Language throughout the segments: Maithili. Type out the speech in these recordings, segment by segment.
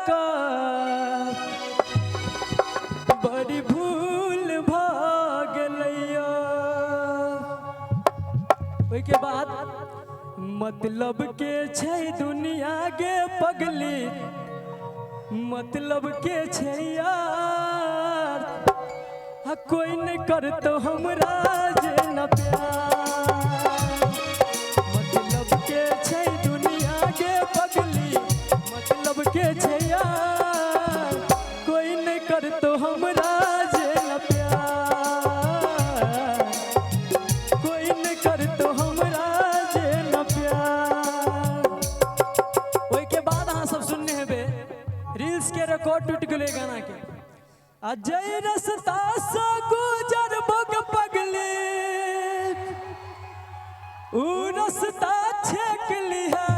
कऽ बड़ी भूल भऽ गेलैया। ओहिके बाद मतलब के छै दुनिया गे पगली, मतलब के छै यार, आ कोई नहीं करतो हमरा जे न प्यार। मतलब के छै दुनिया गे पगली, मतलब के छै यार, कोई नहीं करतो हमरा जे न प्यार, कोई नहीं करतो हमरा जे न प्यार। ओहिके बाद अहाँ सब सुनने हेबै रील्स के रिकॉर्ड टूटि गेलै गाना के। आ जय रस्ता से गुजर बग पगली, ऊ रस्ता छेक लिहा,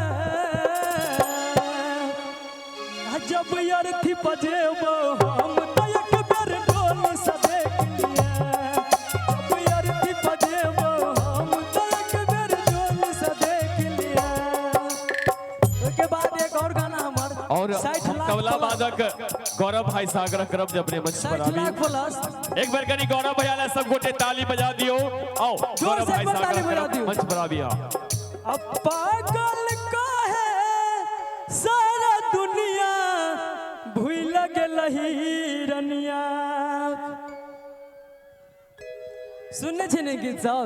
आ जब अर्थी बजेबो हम त एक बेर डोल से देख लिहा, जब अर्थी बजेबो हम त एक बेर डोल से देख लिहा। ओहिके बाद एक और गाना हमर और 60 लाख तबला प्लस, वादक गौरव भाई सागर करब जब अपने मंच पर 60 आबी। लाख प्लस। एक बार कनी गौरव भैया ला सब गोटे ताली बजा दियो। आओ जोर गौरव से भाई एक बार सागर ताली बजा करब दियो। मंच पर आबी। अब पागल काहे सारा दुनिया भूल गेल हिरनिया। सुनने छी ने गीत सब?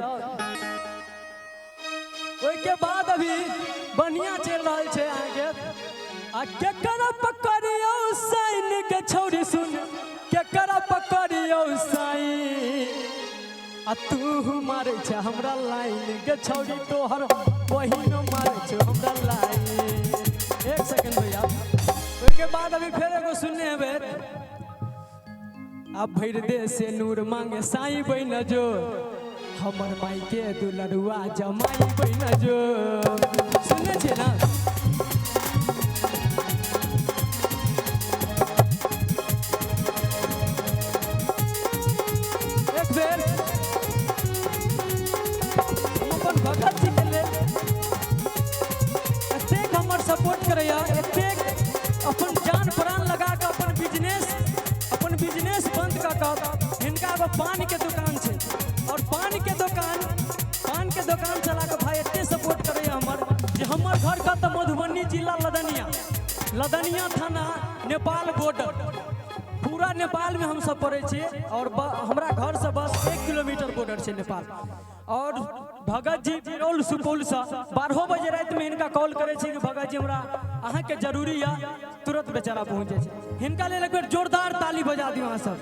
ओहिके बाद अभी बढ़िया चलि रहल छै अहाँके। आ केकरा पकड़ियौ साइन के छौरी सुन, केकरा पकड़ियौ साइन, आ तू मारै छै हमरा लाइन के छौरी, तोहर बहिन मारै छै हमरा लाइन। एक सेकंड भैया। ओहिके बाद अभी फेर एगो सुनने हेबै, आ भरि दे से नूर मांगे साई बन जो, हमर माई के दुलरुआ जमाई बन जो। सुनने छियै ना? एक बेर हम अपन भगत जी के लेल, एतेक हमर सपोर्ट करैया, एतेक अपन जान प्राण लगा कऽ अपन बिजनेस बंद कऽ कऽ, हिनका एगो पान के दुकान छै और पान के दोकान चला कऽ भाई एते सपोर्ट करैया हमर, जे हमर घर कतऽ? मधुबनी जिला लदनिया, लदनिया थाना, नेपाल बॉर्डर, पूरा नेपाल में हम सब पड़ै छियै और हमरा घर से बस 1 किलोमीटर बॉर्डर छै नेपाल। और भगत जी बिरौल सुपौलसँ 12 बजे रातिमे हिनका कॉल करै छी कि भगत जी, हमरा अहाँके जरूरी यऽ, तुरंत बेचारा पहुँच जाइ छै। हिनका लेल एक बेर जोरदार ताली बजा दियौ अहाँ सब।